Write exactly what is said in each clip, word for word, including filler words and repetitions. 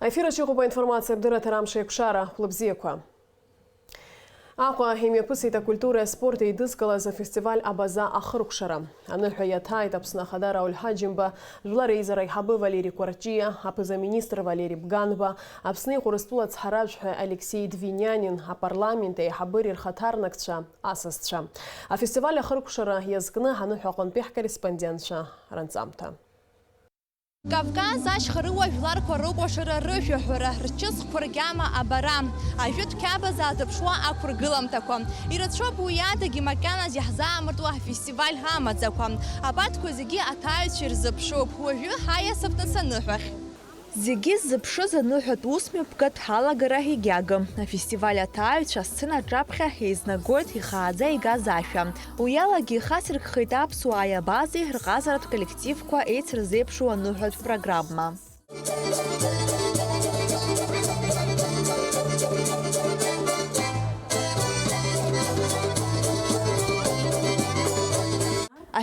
Аефир аҿы иҟоуп аинформациатә дырраҭара Амш еиқәшара. Хәлыбзиақәа. Аҟәа имҩаԥысит акультуреи аспорти еидызкылаз афестиваль Абаза ахыркәшара. Аныҳәа иаҭааит Аԥсны Ахада Рауль Ҳаџьымба, Жәлар Реизара аиҳабы Валери Кәарҷиа, аԥыза-министр Валери Бганба, Аԥсны Урыстәыла ацҳаражәҳәаҩ Алексеи Двинянин, апарламент аиҳабыреи рхаҭарнакцәа, асасцәа. Афестиваль ахыркәшара иазкны аныҳәа аҟынтәи ҳкорреспондентцәа ранҵамҭа. Кавказ ашьхарыуа жәларқәа рыкәашара, рышәаҳәара, рчысхқәа ргьама абара, ажәытә қьабз аазырԥшуа ақәыргыламҭақәа. Ирацәоуп уи адагьы макьаназ иаҳзаамыртуа афестиваль амаӡақәа. Абарҭқәа зегьы аҭааҩцәа ирзыԥшуп уажәы ҳаиасып нас аныҳәахь. Зегьы ззыԥшыз аныҳәатә усмҩаԥгатә алагара егьагым. Афестиваль аҭааҩцәа асцена аҿаԥхьа еизнагоит ихааӡа игаз ашәа. Уи алагьы ихацыркхеит аԥсуааи абазеи рҟазаратә коллективқәа еицырзеиԥшу аныҳәатә программа.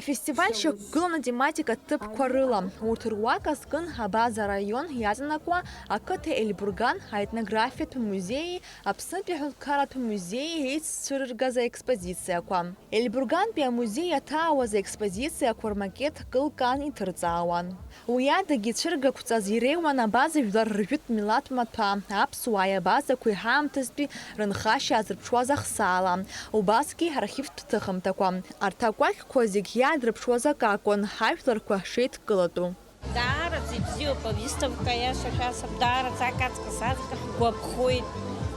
Афестиваль шьақәгылан атематикатә ҭыԥқәа рыла. Урҭ руак азкын Абаза араион иаҵанакуа ақыҭа Елбурган аетнографиатә музеии Аԥснытәи аҳәынҭқарратә музеии еиццәырыргаз аекспозициақәа. Елбургантәи амузеи иаҭаауаз аекспозициақәа рмакет кылкаан иҭырҵаауан. Уи адагьы ицәыргақәҵаз иреиуан Абаза жәлар ржәытә милаҭ маҭәа, аԥсуааи абазақәеи ҳаамҭазтәи рынхашьа аазырԥшуаз ахсаала, убасгьы архивтә ҭыхымҭақәа. Арҭ акәакьқәа зегь иаадырԥшуаз акы акәын, ҳажәларқәа шеидкылатәу. Даараӡа ибзиоуп авиставка, иашашәа асаб, даараӡа акы аҵкыс аҵкы ҳгәаԥхоит,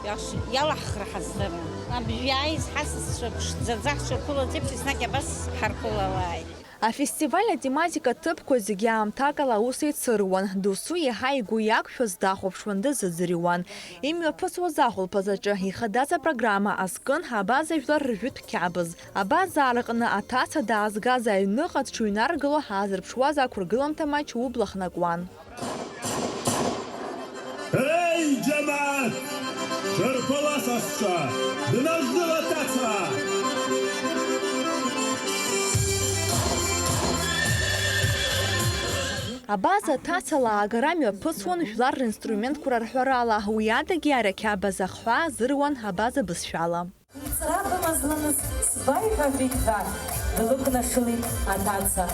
иаш-, иалаҳхра ҳаздырам. Абжьы ааиз ҳасасцәа ԥшӡаӡа ҳшырԥылаз еиԥш, еснагь абас ҳарԥылалааит. Афестиваль атематика ҭыԥқәа зегьы аамҭакала аус еицыруан. Досу иаҳа игәы иақәшәаз дахәаԥшуан, дазыӡырҩуан. Имҩаԥысуаз ахәылԥаз аҿы ихадаз апрограмма азкын Абаза жәлар ржәытә қьабз. Абаза араҟны аҭаца даазгаз аҩныҟа дшыҩнаргало ҳаазырԥшуаз ақәыргыламҭа маҷ убла хнакуан. Еи, џьамаҭ! Шәырԥыла, сасцәа! Днажәдыла аҭаца! Абаза аҭаца лаагара мҩаԥысуан жәлар ринструментқәа рарҳәарала, уи адагьы арақьабз ахҳәаа азыруан абаза бызшәала. Нҵра бымазлымыз сбаиҳәахьеит ҳәа длықәнашылеит аҭаца.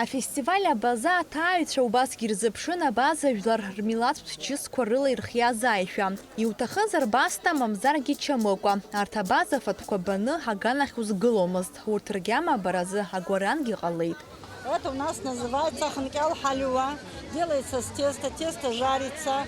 Афестиваль Абаза аҭааҩцәа убасгьы ирзыԥшын Абаза жәлар рмилаҭтә чысқәа рыла ирхиаз аишәа. Иуҭахызар басҭа, мамзаргьы чамыкәа. Арҭ абаза фатәқәа баны аганахь узгыломызт. Урҭ ргьама баразы агәарангьы ҟалеит. Это у нас называется хынкьал халюа. Делается с теста, тесто жарится.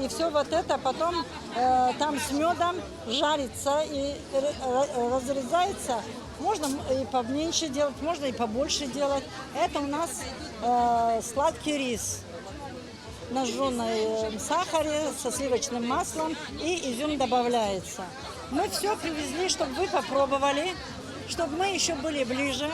И всё вот это потом, э, там с мёдом жарится и р-, р-, разрезается. Можно м-, и поменьше делать, можно и побольше делать. Это у нас, э, сладкий рис на жжёной, э, сахаре со сливочным маслом, и изюм добавляется. Мы всё привезли, чтоб вы попробовали, чтоб мы ещё были ближе.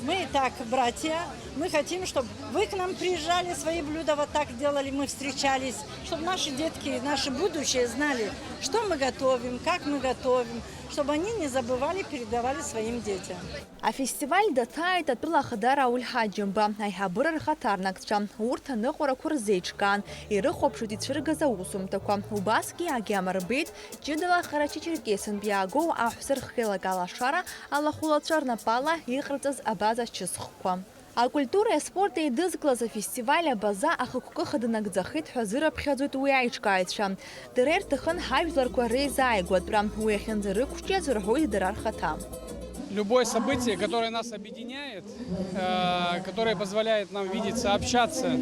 Мы и так братья. Мы хотим, чтоб вы к нам приезжали, свои блюда вот так делали, мы встречались, чтоб наши детки, наше будущее знали, что мы готовим, как мы готовим, чтобы они не забывали, передавали своим детям. Афестиваль даҭааит атәыла ахада Рауль Ҳаџьымба, аиҳабыра рхаҭарнакцәа. Урҭ аныҟәарақәа рзеиҿкаан, ирыхәаԥшуеит ицәыргаз аусумҭақәа. Убасгьы агьама рбеит ҷыдала Ҟарачы-Черкесынтә иаагоу аҳәса рхеилак алашара алахәылацәа рнапала иҟарҵаз абаза чысхқәа. Акультуреи аспорти еидызкылаз афестиваль Абаза ахықәкы хада нагӡахеит ҳәа азыраԥхьаӡоит уи аиҿкааҩцәа. Дара ирҭахын ҳажәларқәа реизааигәатәра, уи ахьынӡарықәҿиаз рҳәоит дара рхаҭа. Любое событие, которое нас объединяет, э, которое позволяет нам видеться, общаться,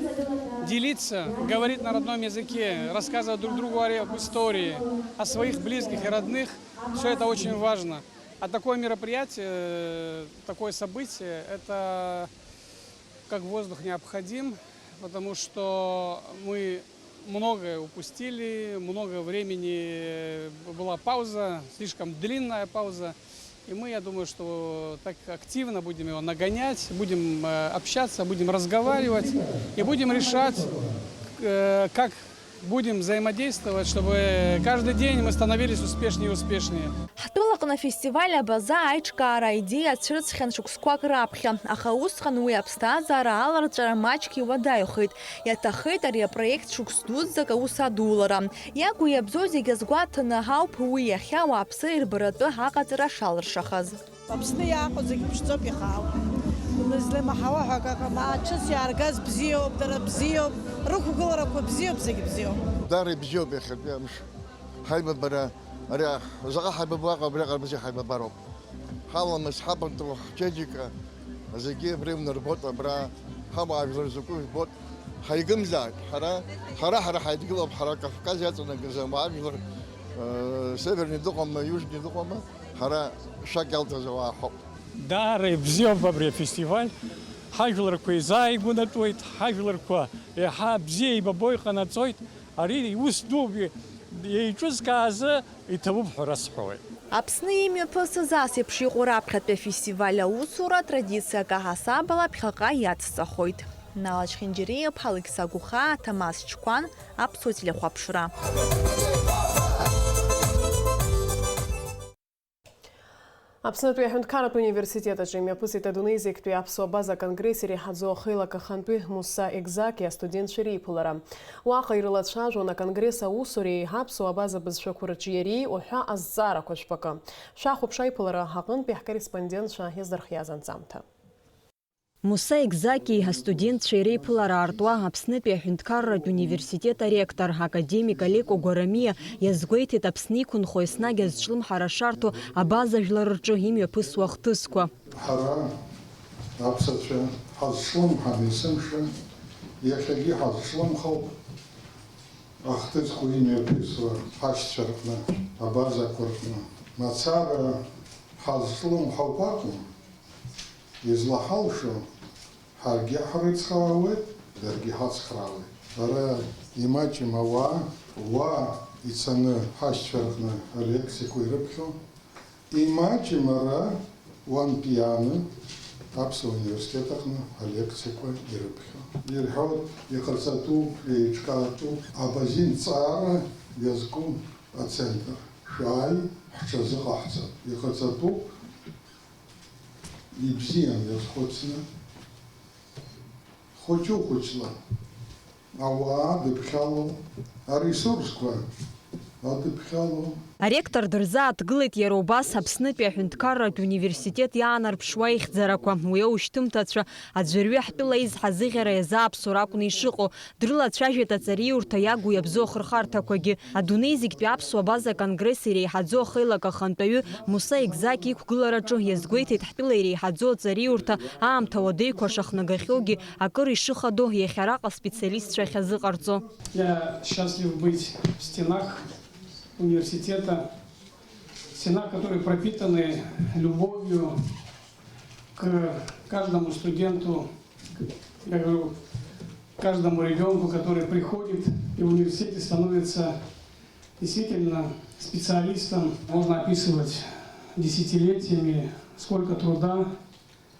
делиться, говорить на родном языке, рассказывать друг другу о ре-, об истории, о своих близких и родных, всё это очень важно. А такое мероприятие, э, такое событие, это как воздух необходим, потому что мы многое упустили, много времени, э, была пауза, слишком длинная пауза. И мы, я думаю, что так активно будем его нагонять, будем, э, общаться, будем разговаривать и будем решать, э, как будем взаимодействовать, чтобы каждый день мы становились успешнее и успешнее. Ҳтәыла Аҟны афестиваль Абаза аиҿкаара аидеиа ацәырҵхьан шықәсқәак раԥхьа, аха усҟан уи аԥсҭазаара аларҵәара маҷк иуадаҩхеит. Иаҭаххеит ари апроект шықәс дуӡӡак аус адулара. Иагу иабзоу зегь азгәаҭаны ауп уи иахьа ауааԥсыра ирбаратәы аҟаҵара шалыршахаз. Аԥсны иааҟоу зегь ԥшӡоуп ихаау. Излеимаҳауа ҳәа акы ыҟам. Ачыс иааргаз бзиоуп, дара бзиоуп, рықәгыларақәа бзиоуп, зегь бзиоуп. Даара ибзиоуп иахьатәи амш. Ҳаибабара, ари заҟа ҳаибабо аҟоу, абраҟа рбазеи ҳаибабароуп. Ҳаламыс, ҳабанҭоу, ҳчеиџьыка, зегьы абра иунарбоит, абра ҳауаажәлар закәу жәбоит. Ҳаигымзааит, ҳара, ҳара, ҳара ҳаидгылоуп, ҳара Кавказ иаҵанакыз ауаажәлар, э, северни дыҟоума, южни дыҟоума, ҳара шәак иалҭаз ауаа ҳауп. Даара ибзиоуп абри афестиваль, ҳажәларқәа еизааигәанатәуеит, ҳажәларқәа еиҳа бзиа еибабо иҟанаҵоит, ари ус дууп, еиҿызкаазы иҭабуп ҳәа расҳәауеит. Аԥсны имҩаԥысыз ас еиԥш иҟоу раԥхьатәи афестиваль аусура традициак аҳасабала ԥхьаҟа иацҵахоит. Нала Чхинџьариа-иԥҳа, Алықьса Гәыхаа, Ҭамаз Чқәан, Аԥсуа телехәаԥшра. Аԥснытәи аҳәынҭқарратә университет аҿы имҩаԥысит адунеи зегьтәи аԥсуа база конгресс иреиҳаӡоу ахеилак ахантәаҩы Муса Егзаки астудентцәа реиԥылара. Уаҟа ирылацәажәон аконгресс аусуреи аԥсуа база бызшәақәа рҿиареи уҳәа азҵаарақәа жәпакы. Шәахәаԥш аиԥылара аҟынтәи ҳкорреспондентцәа иаздырхиаз анҵамҭа. Муса Егзаки астудентцәа иреиԥылара аартуа Аԥснытәи аҳәынҭқарратә университет аректор академик Алеко Гәарамиа иазгәеиҭеит Аԥсны иқәынхо еснагь азҿлымҳара шарҭо абаза жәлар рҿы имҩаԥысуа ахҭысқәа. Ҳара, аԥсацәа, ҳазҿлымҳан есымша, иахьагьы ҳазҿлымҳауп ахҭысқәа имҩаԥысуа ҳашьцәа рҟны, абазақәа рҟны. Мацара ҳазҿлымҳауп акәым, излаҳалшо, ҳаргьы ҳрыцхраауеит, даргьы ҳацхраауеит. Ара имаҷым ауаа, уа ицаны ҳашьцәа рҟны алеқциақәа ирыԥхьо, имаҷым ара уантәи ааны Аԥсуа университет аҟны алеқциақәа ирыԥхьо. Ирҳәоит, иҟаҵатәуп, еиҿкаатәуп, абазин ҵаара иазку ацентр. Шәааи, ҳҽазыҟаҳҵап, иҟаҵатәуп. Ибзиан иазхәыцны, хәыҷы-хәыҷла ауаа адыԥхьало, аресурсқәа адыԥхьало. Аректор дырзааҭгылеит иара убас Аԥснытәи аҳәынҭқарратә университет иаанарԥшуа аихьӡарақәа, уи аушьҭымҭацәа аӡәырҩы ҳтәыла изҳа зыӷьара иазааԥсо ракәны ишыҟоу. Дрылацәажәеит аҵариурҭа иагу иабзоу ахырхарҭақәагьы. Адунеи зегьтәи аԥсуа база конгресс иреиҳаӡоу ахеилак ахантәаҩы Муса Егзаки иқәгылараҿы иазгәеиҭеит, ҳтәыла иреиҳаӡоу аҵариурҭа аамҭа уадаҩқәа шахнагахьоугьы акыр ишыхадоу иахьа араҟа специалистцәа ахьазыҟарҵо. Я счастлив быть в стенах университета, стенах, которые пропитаны любовью к каждому студенту, я говорю, к каждому ребёнку, который приходит и в университете становится действительно специалистом. Можно описывать десятилетиями, сколько труда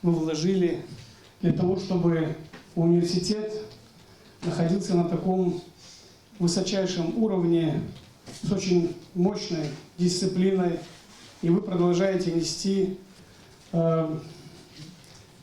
мы вложили для того, чтобы университет находился на таком высочайшем уровне, с очень мощной дисциплиной, и вы продолжаете нести, э,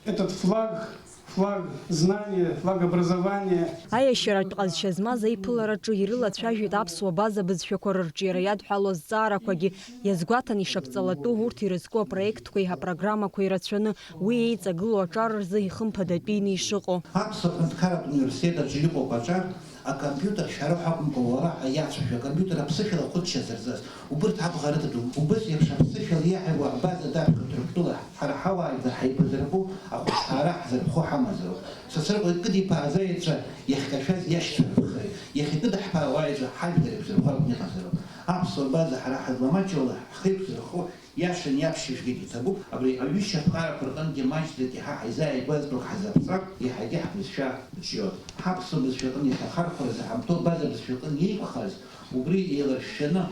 этот флаг, флаг знания, флаг образования. Аиашьаратә ҟазшьа змаз аиԥылараҿы ирылацәажәеит аԥсуа база бызшәақәа рырҿиара иадҳәалоу азҵаарақәагьы, иазгәаҭан ишаԥҵалатәу урҭ ирызку апроектқәеи апрограммақәеи рацәаны, уи еиҵагылоу аҿар рзы ихымԥадатәины ишыҟоу. Аԥсуа ҳәынҭқарратә университет аҿы иҟоуп аҿар, акомпиутер шәара ҳәа акәымкәа, уара ҳәа иацәажәо, акомпиутер аԥсышәала ахәыцшьа зырҵаз, убырҭ абӷа рыҭатәуп. Убыс еиԥш аԥсышәала иаҳәауа абаза даԥхьо Ҭырқәтәыла ҳара ҳауааигәа ҳаибадырбо, ахәышҭаара ҳзырхо ҳамазароуп. Сасрыҟәа Кыдиԥаа азаеҵәа иахькашәаз иашьцәа рыԥхеит, иахьакыдаҳԥаауа аеҵәа ҳажәлар еиқәзырхо акәны иҟазароуп. Аԥсуа абаза ҳара ҳазламаҷуала ҳхы еиқәзырхо Иашан иаԥшьыжәгагь иҭабуп, абри аҩышьа аԥҟарақәа рҟынгьы маҷӡак иаҳа ҳаизааигәазтәуп, ҳазаԥҵәап, иаҳагьы ҳбызшәа бҿиоит. Ҳаԥсуа бызшәа аҟны иахьа ахархәара заҳамҭоу абаза бызшәа аҟны иеиқәхаз, убри еиларшәшәаны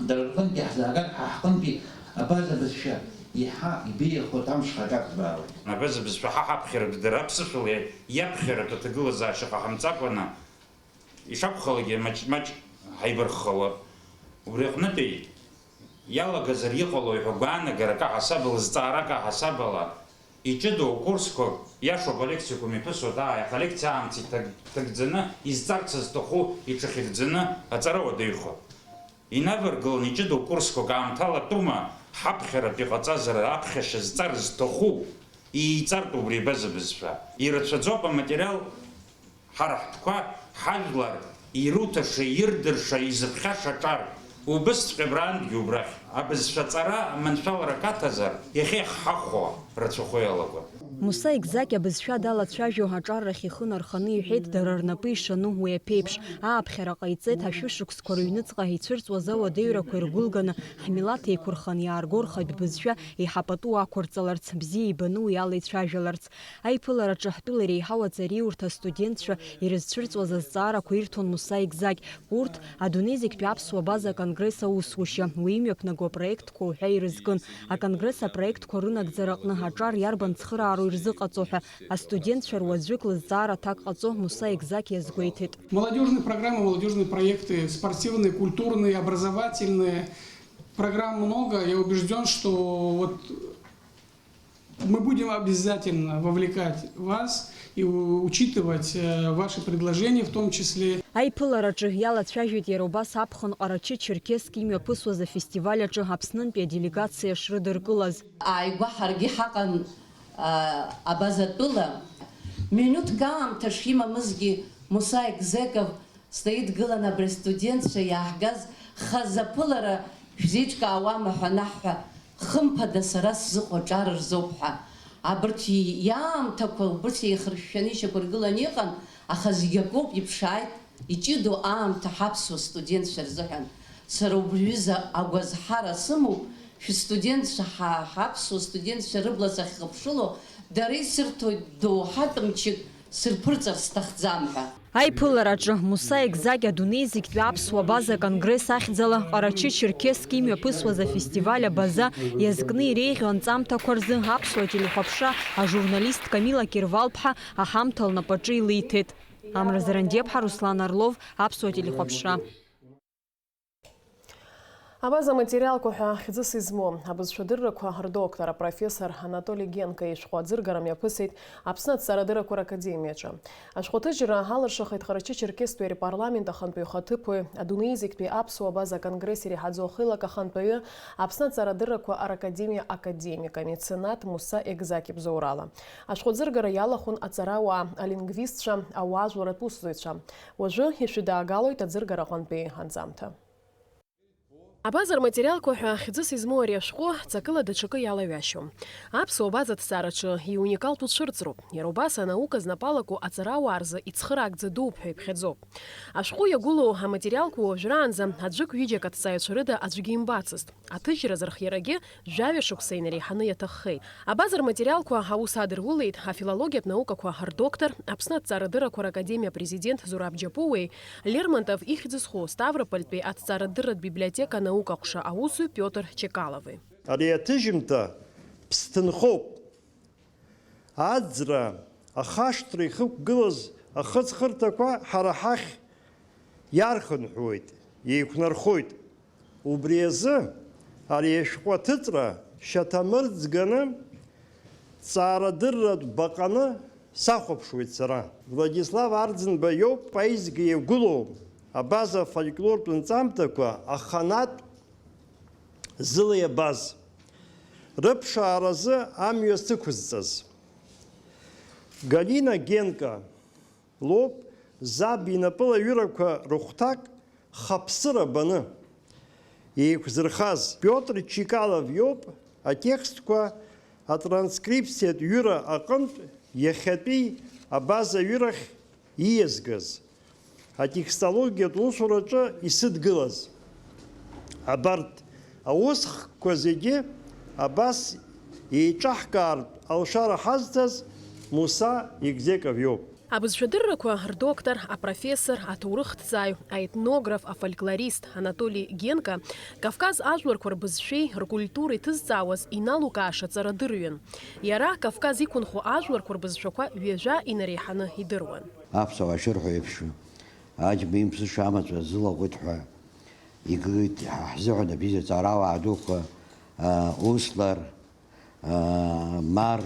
дара рҟынтәи ҳзаагар, ҳа ҳҟынтәи абаза бызшәа иаҳа ибеиахоит, амш хак ақәӡбаауеит. Абаза бызшәа ҳа ҳаԥхьаратәы дара аԥсышәала иаԥхьаратәы аҭагылазаашьа ҟаҳамҵакәаны, ишакәхалакгьы маҷ-маҷ ҳаибарххалап. Убри аҟнытәи Иалагазар иҟалои ҳәа гәаанагарак аҳасабала, зҵаарак аҳасабала, иҷыдоу акурсқәак, иашоуп, алексикум иаԥысуа, даа, аха алекциа аамҭа иҭаг-, ҭагӡаны изҵарц зҭаху иҿахьыгӡаны аҵара уадаҩхо. Инаваргылан иҷыдоу курсқәак аамҭалатәума, ҳаԥхьаратә иҟаҵазар аԥхьашьа зҵар зҭаху, ииҵартә убри абаза бызшәа. Ирацәаӡоуп аматериал. Ҳара ҳтәқәа, ҳажәлар ируҭаша, ирдырша, изыԥхьаша аҿар, убысҵәҟьа абрантәгьы убрахь, абызшәа аҵара аманшәаларак аҭазар, иахьа иахҳахәо рацәахо иалагоит. Муса Егзакь абызшәа далацәажәо аҿаррахь ихы нарханы иҳәеит, дара рнапы ишану уи аԥеиԥш, ааԥхьара ҟаиҵеит, ашәышықәсқәа рыҩныҵҟа ицәырҵуаз ауадаҩрақәа иргәылганы, ҳмилаҭ еиқәырханы иаарго рхатә бызшәа еиҳа пату ақәырҵаларц, бзиа ибаны уи ала ицәажәаларц. Аиԥылараҿы ҳтәыла иреиҳау аҵариурҭа астудентцәа ирызцәырҵуаз азҵаарақәа ирҭон Муса Егзакь. Урҭ, адунеи зегьтәи аԥсуа база конгресс аусушьа, уи имҩаԥнаго апроектқәа уҳәа ирызкын. Аконгресс апроектқәа рынагӡара аҟны аҿар иарбан цхыраароу ирзыҟаҵо ҳәа астудентцәа руаӡәык лызҵаара аҭак ҟаҵо Муса Егзакь иазгәеиҭеит. Молодёжные программы, молодёжные проекты, спортивные, культурные, образовательные. Программ много. Я убеждён, что вот Мы будем обязательно вовлекать вас и у-, учитывать, э, ваши предложения в том числе. Аиԥылараҿы иалацәажәеит иара убас аԥхын Ҟарачы-Черкесск имҩаԥысуаз афестиваль аҿы Аԥснынтәи аделегациа шрыдыркылаз. Ааигәа ҳаргьы ҳаҟан, а, абазатәыла. Минуҭк аамҭа шимамызгьы Муса Егзеков Снаидгылан абри астудентцәа иааҳгаз хазы аԥылара шәзеиҿкаауама ҳәа анаҳҳәа, хымԥада сара сзыҟоу аҿар рзоуп ҳәа. Абырҭ иаамҭақәа убырҭ еихыршәшәаны ишьақәыргыланы иҟан, аха зегь акоуп, иԥшааит, иҷыдоу аамҭа ҳаԥсуа студентцәа рзыҳәан. Сара убри ҩыза агәазҳара сымоуп, шәыстудентцәа, ҳа-, ҳаԥсуа студентцәа рыбла сахьхыԥшыло, дара исырҭоит доуҳатә мчык сырԥырҵар сҭахӡам ҳәа. Аиԥылараҿы Муса Егзакь адунеи зегьтәи аԥсуа база конгресс ахьӡала Ҟарачы-Черкесск имҩаԥысуаз афестиваль абаза иазкны иреиӷьу анҵамҭақәа рзы аԥсуа телехәаԥшра ажурналист Камила Кирвалԥҳа аҳамҭа лнапаҿы илиҭеит. Амра Зарандиаԥҳа, Руслан Орлов, аԥсуа телехәаԥшра. Абаза аматериалқәа ҳәа хьӡыс измоу абызшәадыррақәа рдоктор, апрофессор Анатоли Генка ишәҟәы аӡыргара мҩаԥысит Аԥсны аҭҵаарадыррақәа ракадемиаҿы. Ашәҟәы аҭыжьра алыршахеит Ҟарачы-Черкесстәи репарламент ахантәаҩы ихаҭыԥуаҩ, адунеи зегьтәи аԥсуа абаза аконгресс иреиҳаӡоу ахеилак ахантәаҩы, Аԥсны аҭҵаарадыррақәа аракадемиа академик, амеценат Муса Егзакь ибзоурала. Ашәҟәы аӡыргара иалахәын аҵарауаа, алингвистцәа, ауаажәларратә усзуҩцәа. Уажәы ишәыдаагалоит аӡыргара аҟынтәи анҵамҭа. Абаза рматериалқәа ҳәа хьӡыс измоу ари ашәҟәы ҵакыла даҽакы иалаҩашьом. Аԥсуа база аҭҵаараҿы иуникалтәу цәырҵроуп. Иара убас анаука знапалаку аҵарауаа рзы ицхыраагӡа дууп ҳәа иԥхьаӡоуп. Ашәҟәы иагәылоу аматериалқәа уажәраанӡа аӡәык-ҩыџьак аҭҵааҩцәа рыда аӡәгьы имбацызт. Аҭыжьра азырхиарагьы жәаҩа шықәса инареиҳаны иаҭаххеит. Абаза рматериалқәа аус адырулеит афилологиатә наукақәа рдоктор, Аԥсны аҭҵаарадыррақәа ракадемиа апрезидент Зураб Џьапуеи, Лермонтов ихьӡ зху Ставропольтәи аҭҵаарадырратә библиотека анаукаҟәша аусзуҩ Пиотр Чекалови. Ари аҭыжьымҭа ԥсҭынхоуп. Аӡра, ахашҭра ихықәгылаз ахыҵхырҭақәа ҳара ҳахь иархынҳәуеит, еиқәнархоит. Убри азы ари ашәҟәы аҭыҵра шьаҭамырӡганы ҵаарадырратә баҟаны сахәаԥшуеит сара. Владислав Арӡынба иоуп аизга иагәылоу абаза афольклортә нҵамҭақәа аханатә зыла иабаз, рыԥшааразы амҩа сықәызҵаз. Галина Генка лоуп заб инапыла аҩырақәа рыхәҭак хаԥсыра баны еиқәзырхаз. Пиотр Чекалов иоуп атекстқәа атранскрипциатә ҩыра аҟынтә иахьатәи абаза аҩырахь ииазгаз, атекстологиатә усураҿы исыдгылаз. Абарҭ аусхкқәа зегьы абас еиҿаҳкаартә алшара ҳазҭаз Муса Егзеков иоуп. Абызшәадыррақәа рдоктор, апрофессор, аҭоурыхҭҵааҩ, аетнограф, афольклорист Анатоли Генка Кавказ ажәларқәа рбызшәеи ркультуреи ҭызҵаауаз иналукааша ҵарадырҩын. Иара Кавказ иқәынхо ажәларқәа рбызшәақәа ҩажәа инареиҳаны идыруан. Аԥсуаа шырҳәо еиԥш, аџьма имԥсыша амаҵәа зылаҟәит ҳәа Игылеит ҳзыҳәан абзиа ҵарауаа дуқәа, а, Услар, а, Мар,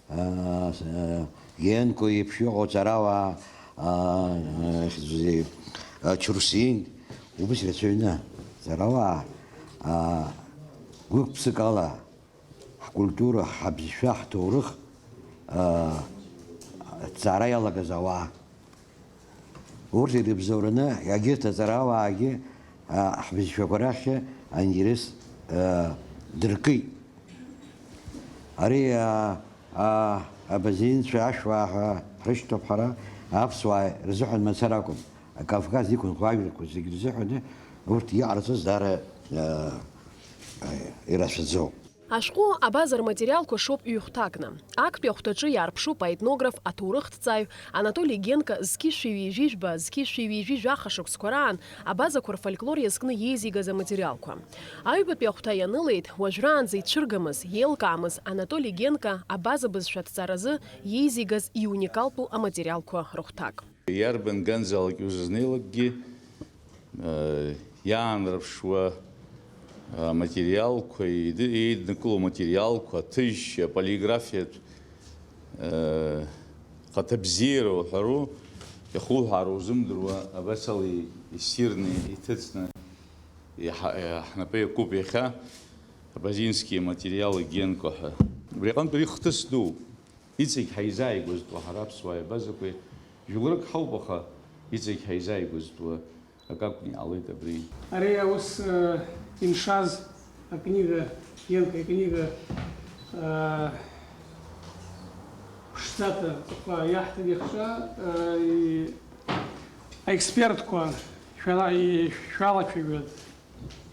а, с-, а, Генко еиԥш иҟоу ҵарауаа, а, а, хьӡи-, а, Чурсин, убас ирацәаҩны ҵарауаа, а, гәык-ԥсык ала ҳкультура, ҳабызшәа, ҳҭоурых, а, аҭҵаара иалагаз ауаа. Урҭ ирыбзоураны, егьырҭ аҵарауаагьы, а, ҳбызшәақәа рахь аинтерес, а, дыркит. Ари, а, а, абазинцәа ашәуаа ҳәа ҳрышьҭоуп ҳара, аԥсуаа рзыҳәан мацара акәым, Кавказ иқәынхо ажәларқәа зегьы рзыҳәаны урҭ иҟарҵаз даара, а, а, ирацәаӡоуп. Ашәҟәы абаза рматериалқәа шоуп ҩ-хәҭакны. Актәи ахәҭаҿы иаарԥшуп аетнограф, аҭоурыхҭҵааҩ Анатоли Генко зқьи шәи ҩажәи жәба, зқьи шәи ҩажәи жәаха шықәсқәа раан абазақәа рфольклор иазкны иеизигаз аматериалқәа. Аҩбатәи ахәҭа ианылеит, уажәраанӡа ицәыргамыз, иеилкаамыз Анатоли Генко абаза бызшәа аҭҵааразы иеизигаз иуникалтәу аматериалқәа рыхәҭак. Иарбан ганзаалак иузызнеилакгьы, э, иаанарԥшуа, э, аматериалқәа, еид-, еиднакыло аматериалқәа, аҭыжьшьа, аполиграфиатә, э, хаҭабзиара уҳәару, иахуҳәаару узымдыруа, абас ала иссирны, иҭыҵны иҳа-, ҳнапы иакуп иахьа, Абазински аматериал Генко ҳәа. Убри аҟынтә ари хҭыс дууп. Иҵегь ҳаизааигәазтәуа ҳара аԥсуаа аҩбазақәеи жәларык ҳауп, аха иҵегь ҳаизааигәазтәуа акы акәны иҟалеит абри. Ари аус, э, иншаз акнига, Генко икнига, э, ԥшӡаҭа ҵәҟьа иаҳҭеит иахьа, э, и-, аекспертқәа шәала-, и-, шәалацәажәоит.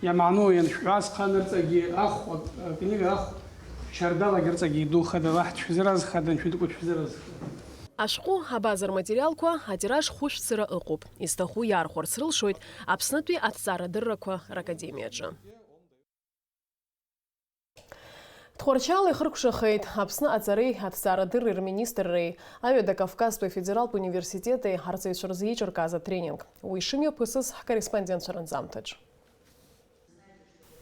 Иаману ианшәҳәаз, хан рҵагьы ахә, акнига ахә шьардалагьы рҵагьы иду хада лаҳ дшәзыразхада, аншәыдкәа дшәзыразхада. Ашәҟәы абаза рматериалқәа атираж хәышәцыра ыҟоуп. Изҭаху иаархәарц рылшоит Аԥснытәи аҭҵаарадыррақәа ракадемиаҿы. Тҟәарчал ихыркәшахеит Аԥсны аҵареи аҭҵаарадырреи рминистрреи Аҩада Кавказтәи афедералтә университети арҵаҩцәа рзы еиҿыркааз атренинг. Уи шымҩаԥысыз ҳкорреспондентцәа ранҵамҭаҿ.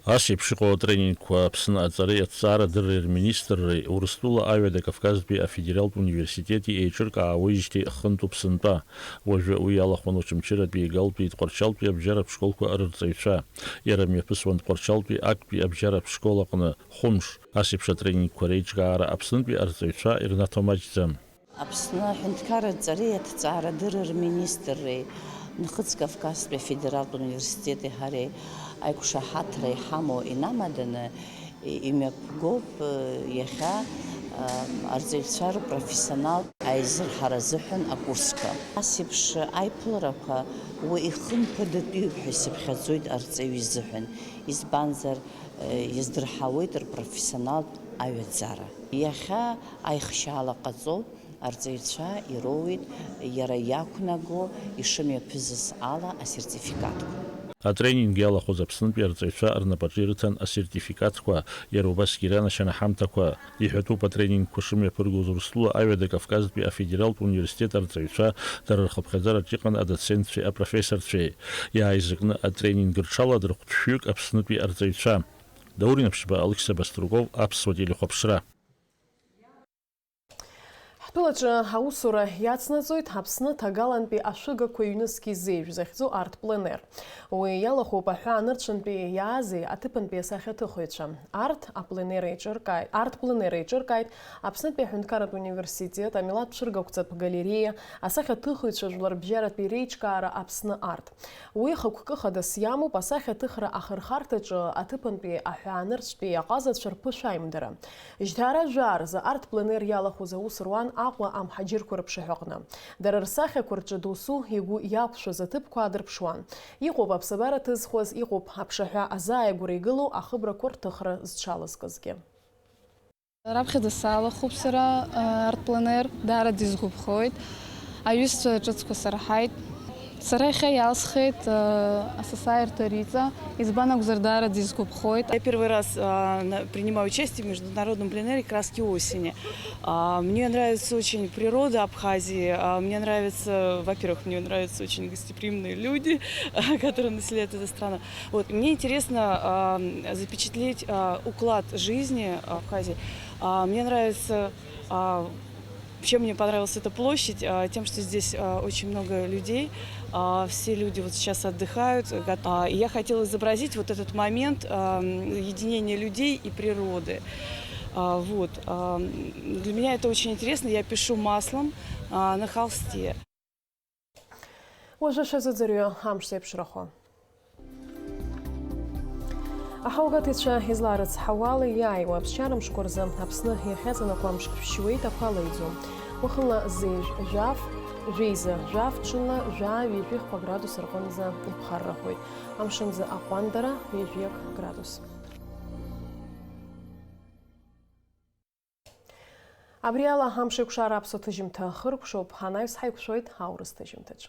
Ас еиԥш иҟоу атренингқәа Аԥсны аҵареи аҭҵаарадырреи рминистрреи Урыстәыла Аҩада Кавказтәи афедералтә университети еиҿыркаауеижьҭеи хынтәуп сынтәа. Уажәы уи иалахәын Очамчыратәи, Игалтәи, Тҟәарчалтәи абжьаратә школқәа рырҵаҩцәа. Иара мҩаԥысуан Тҟәарчалтәи актәи абжьаратә школ аҟны хәымш. Ас еиԥш атренингқәа реиҿкаара Аԥснытәи арҵаҩцәа ирнаҭо маҷӡам. Аԥсны аҳәынҭқарратә ҵареи аҭҵаарадырреи рминистрреи Нхыҵ Кавказтәи афедералтә университети ҳареи аиқәшаҳаҭра иҳамоу инамаданы, имҩаԥгоуп иахьа арҵаҩцәа рпрофессионалтә аизырҳара азыҳәан акурсқәа. Ас еиԥш аиԥыларақәа уи ихымԥадатәиуп ҳәа исыԥхьаӡоит арҵаҩы изыҳәан, избанзар, иаздырҳауеит рпрофессионалтә аҩаӡара. Иахьа аихшьаала ҟаҵоуп. Арҵаҩцәа ироуеит иара иақәнаго ишымҩаԥызыз ала асертификатқәа. Атренинг иалахәыз Аԥснытәи арҵаҩцәа рнапаҿы ирыҭан асертификатқәа, иара убасгьы иранашьан аҳамҭақәа. Иҳәатәуп атренингқәа шымҩаԥыргоз Урыстәыла Аҩада Кавказтәи афедералтә университет арҵаҩцәа, дара рхыԥхьаӡараҿ иҟан адоцентцәеи апрофессорцәеи. Иааизакны атренинг рҽаладырхәт шәҩык Аԥснытәи арҵаҩцәа. Даур Инаԥшьба, Алықьса Баструков, Аԥсуа телехәаԥшра. Ҳтәылаҿы аусура иацнаҵоит Аԥсны ҭагалантәи ашәыгақәа ҩнызқь изеижә захьӡу арт-пленер. Уи иалахәуп аҳәаанырцәынтәи иаазеи аҭыԥантәи асахьаҭыхыҩцәа. Арт апленер еиҿыркааит, арт-пленер еиҿыркааит Аԥснытәи аҳәынҭқарратә университет, амилаҭ цәыргақәҵатә галериа, асахьаҭыхыҩцәа жәларбжьаратәи реиҿкаара Аԥсны арт. Уи хықәкы хадас иамоуп асахьаҭыхра ахырхарҭаҿы аҭыԥантәи аҳәаанырцәтәи аҟазацәа рԥышәа аимдара. Жьҭаара жәаа рзы арт-пленер иалахәыз аус руан Аҟәа амҳаџьырқәа рыԥшаҳәаҟны. Дара рсахьақәа рҿы досу игәы иақәшәаз аҭыԥқәа аадырԥшуан. Иҟоуп аԥсабара ҭызхуаз, иҟоуп аԥшаҳәа азааигәара игылоу ахыбрақәа рҭыхра зҽалазкызгьы. Раԥхьаӡа салахәуп сара, арт-пленер, даараӡа исгәаԥхоит. Аҩызцәа ҿыцқәа сырҳаит. Сара иахьа иалсхит, э, асасааирҭа Риҵа, избан акәзар, даараӡа исгәаԥхоит. Я первый раз а, на- принимаю участие в международном пленэре «Краски осени». А, Мне нравится очень природа Абхазии. А, Мне нравится, во-первых, мне нравятся очень гостеприимные люди, которые населяют эту страну. Вот. Мне интересно а, запечатлеть а, уклад жизни Абхазии. А, Мне нравится а, чем мне понравилась эта площадь? А, Тем, что здесь а, очень много людей. А, Все люди вот сейчас отдыхают. гот- а, И я хотела изобразить вот этот момент а, м, единения людей и природы. А, Вот. А, м, Для меня это очень интересно. Я пишу маслом а, на холсте. Уажәы шәазыӡырҩы амш зеиԥшрахо. Аҳаугатәицәа изларыцҳауала иааиуа аԥсшьара мшқәа рзы Аԥсны иахьаҵанакуа амш шәшьуеит, ақәа леиӡом. Уахынла зежә жәаф, жәеиза жәаф, ҽынла жәаа ҩажәихқәа градус рҟынӡа иԥхаррахоит. Амшынӡы аҟәандара ҩажәиак градус. Абри ала амш еиқәшара аԥсуа ҭыжьымҭа хыркәшоуп, анаҩс ҳаиқәшәоит аурыс ҭыжьымҭаҿы.